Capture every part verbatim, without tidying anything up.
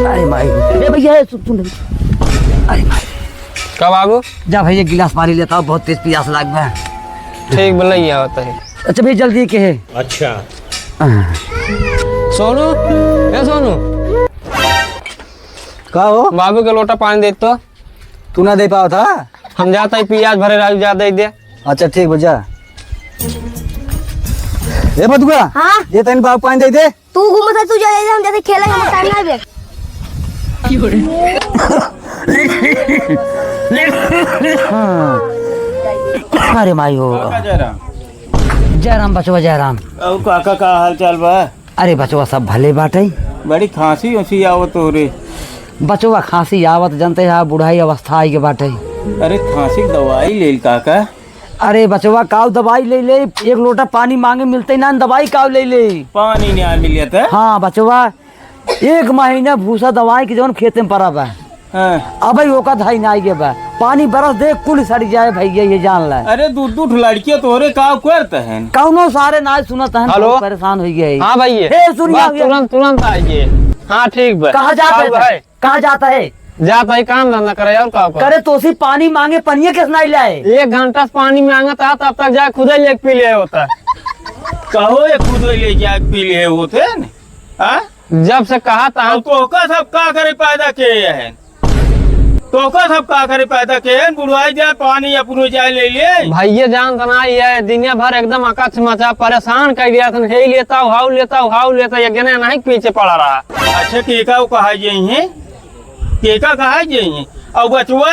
अरे माई, ए भैया, ए, सुन, सुन। अरे माई। का बाबू? जा भैया, एक गिलास पानी लेता हूँ, बहुत तेज पियास लाग बा। ठीक बा, लइ आवत है। अच्छा भैया, जल्दी के है। अच्छा। सोनू, ए सोनू। का हो? बाबू के लोटा पानी दे तो। तू ना दे पावत हा? हम जात ही पियास भरे, राजू जा दे दे। अच्छा ठीक बा, जा। ए बदुआ, हाँ? ये तनी बाबू पानी दे दे। तू घूमत है, तू जा, जा, हम जाते खेले, हम टाइम ना बे। अरे माई हो। काका जयराम। जयराम बचवा जयराम। और काका का हाल चाल बा? अरे बचवा सब भले बाटे। बड़ी खांसी उसी आवत हो रे। बचवा खांसी आवत जनते हा, बुढ़ाई अवस्था आई के बाटे। अरे खांसी के दवाई ले ल काका। अरे बचवा, काऊ दवाई ले ले, एक लोटा पानी मांगे मिलते ना, दवाई काऊ ले ले। पानी ना मिलिया था? हाँ बचवा, एक महीना भूसा दवाई के जौन खेते में पड़ा बा। हाँ। अबे ओका धाई ना आइगे बा, पानी बरस दे, कुल सड़ जाए भैया, ये जान ले। अरे दू दू ठो लड़कियां तोरे काऊ करत हैं। कौनो सारे ना सुनत हैं, हेलो? बहुत परेशान हो गए। हाँ भैया। ए, सुनिया बस भैया। तुरंत, तुरंत आइए। हाँ ठीक बा। कहाँ जात है? कहाँ जाता है? जाता है काम धंधा करे, और का करे? तोसी पानी मांगे, पनिया किस नाई लाए? एक घंटा से पानी मांगत है, तब तक जाए खुदे लेके पी ले होता। कहो ये खुदे ले जाए पी ले होते हैं? हाँ? जब से कहा था। अब तोहका सब का करे पैदा किए हैं? तोहका सब का करे पैदा किए हैं? बुढ़वाई जाए, पानी अपनो जाए ले ले। भैया जान तना ये दुनिया भर एकदम अकच्छ मचा, परेशान कर दिया था। हे लेता हूँ, हाउ लेता हूँ, हाउ लेता हूँ, ये गने नहीं पीछे पड़ा रहा। अच्छा, केका वो कहा यही है? केका कहा यही है? और बचवा,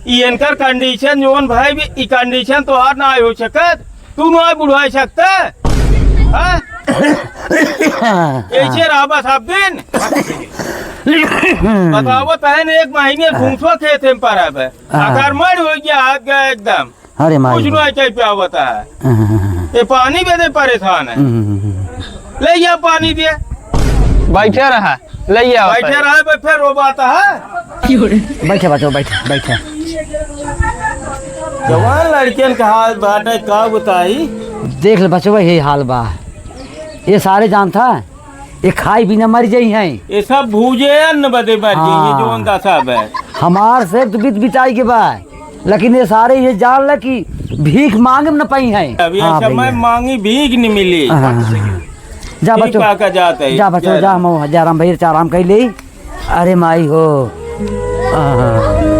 ई इनकर condition जौन भाई भी, ई condition तोहार ना हो सकत, तू ना बुढ़वा सकता, हाँ? ऐसे रहबा सब दिन। बतावत है ना, एक महीने घूसवा खेते में पड़ा बे। हाँ। अकरमण हो गया, हाथ गया एकदम। अरे मारी कुछ बाप। नहीं कह पावत है। हाँ। ये पानी बदे परेशान है। हम्म। ले जा पानी दे। बैठे रहा, ले आओ बैठे ताई। रहा, बैठे रोबाता है। बैठे बचवा, बैठे, बैठे। जवान लड़कियन का हाल बाटे, का बताई? देख ले बचवा, यही हाल बा। ये सारे जानता है, ये खाई बिना मर जाई हैं। ये सब भूजे अन्न बदे मर जाई हैं, हाँ। जौन दशा बा। हमार से तो बीत बिताई के बा, लेकिन ये सारे ये जान ले कि भीख मांगे में न पाई हैं। अब ये हाँ समय भैया। मांगी भीख नहीं मिली। हाँ। जा ठीक बचो। काका जात है। जा बचो, जा। जा हम जा राम भैया, चाराम कर ले। अरे माई हो। हाँ।